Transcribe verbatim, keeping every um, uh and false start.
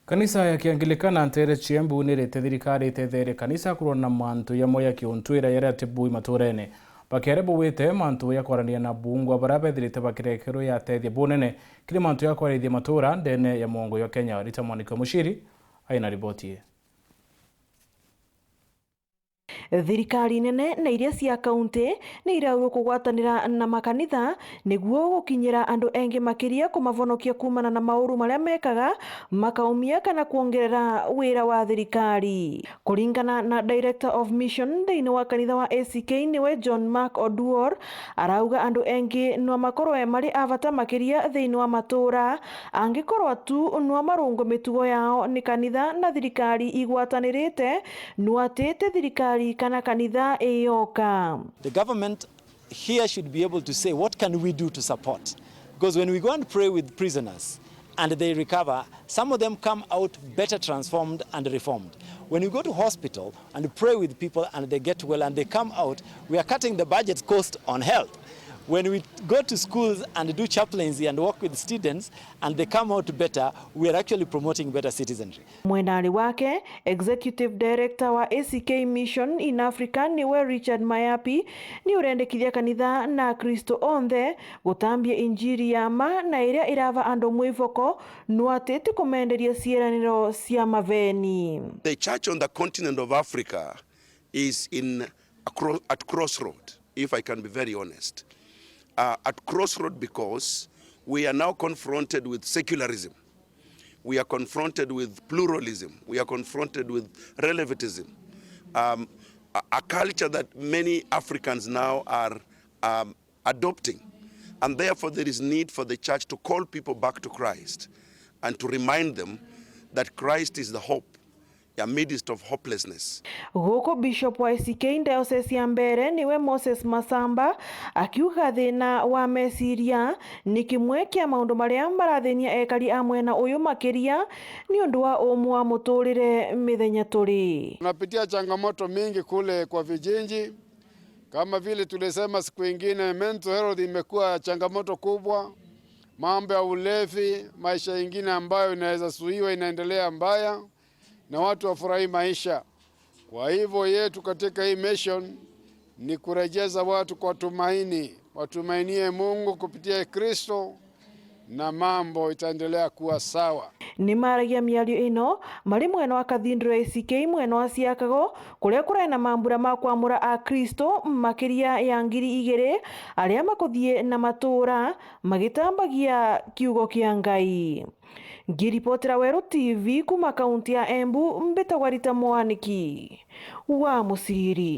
Kanisa ya Kianglikana nteere cia Embu nirite thirikari itetherie kanisa kurwa na mantu jamwe ja kiuntwira jaria atibui maturene. Bakiaria bauite mantu ja kwaraniria na bungwa baria bethirite bakirekerwa yatethia bunene kiri mantu ja kwarithia matura ndene ya mwongo jwa Kenya. Rita Mwaniki wa Muciri aina riboti ii. Thirikari nene na iria cia kaunti ni iraurwo kugwatanira na makanitha niguo gukinyira andu engi makiria kumavonokia kumana na mauru maria mekaga makaumia kana kwongerera wira wa thirikari. Kuringana na Director of Mission thiini wa kanitha wa A C K niwe John Mark Oduor, arauga andu engi nwa makorwe mari a bata makiria thiini wa matura angikorwa tu nwa marungwe mitugo yao ni kanitha na thirikari igwatanirite. Nwatite thirikari kana kanitha iyoka. The government here should be able to say, "What can we do to support?" Because when we go and pray with prisoners and they recover, some of them come out better transformed and reformed. When we go to hospital and pray with people and they get well and they come out, we are cutting the budget cost on health. When we go to schools and do chaplaincy and work with students and they come out better, we are actually promoting better citizenry. Mwenari wake, Executive Director wa A C K Mission in Africa niwe Richard Mayapi, ni urendekithia kanitha na Akristo onthe gutambia injiri ya ma na iria irava andu mwivoko, nwatiti kumenderia ciiraniro cia maveni. The church on the continent of Africa is in a cro-, at crossroad, if I can be very honest. Uh, at crossroad because we are now confronted with secularism. We are confronted with pluralism. We are confronted with relativism. Um, a, a culture that many Africans now are, um, adopting. And therefore, there is need for the church to call people back to Christ and to remind them that Christ is the hope amidst of hopelessness. Guku Bishop wa A C K Diocese ya Mbeere niwe Moses Masamba akiuga thina wa meciria ni kimwe kia maundu maria marathinia ekari a mwena uyu makiria ni undu wa umu wa muturire mithenya turi. Tunapitia changamoto mingi kule kwa vijiji. Kama vile tulisema siku ingine, mental health imekuwa changamoto kubwa. Mambo ya ulevi, maisha ingine ambayo inaweza suiwa inaendelea mbaya. Na watu wafurahi maisha. Kwa hivyo yetu katika hii mission ni kurejeza watu kwa tumaini, watumainie Mungu kupitia Kristo na mambo itaendelea kuwa sawa. Ni maragia miario ino mari mwena wa Cathedral A C K mwena wa Siakago, kuria kurai na mambura ma kwamura Akristo makiria ya ngiri igiri aria makuthie na matura magitambagia kiugo kia Ngai. Ngiripotera Weru T V kuma kaunti ya Embu, mbitagwa Rita Mwaniki wa Muciri.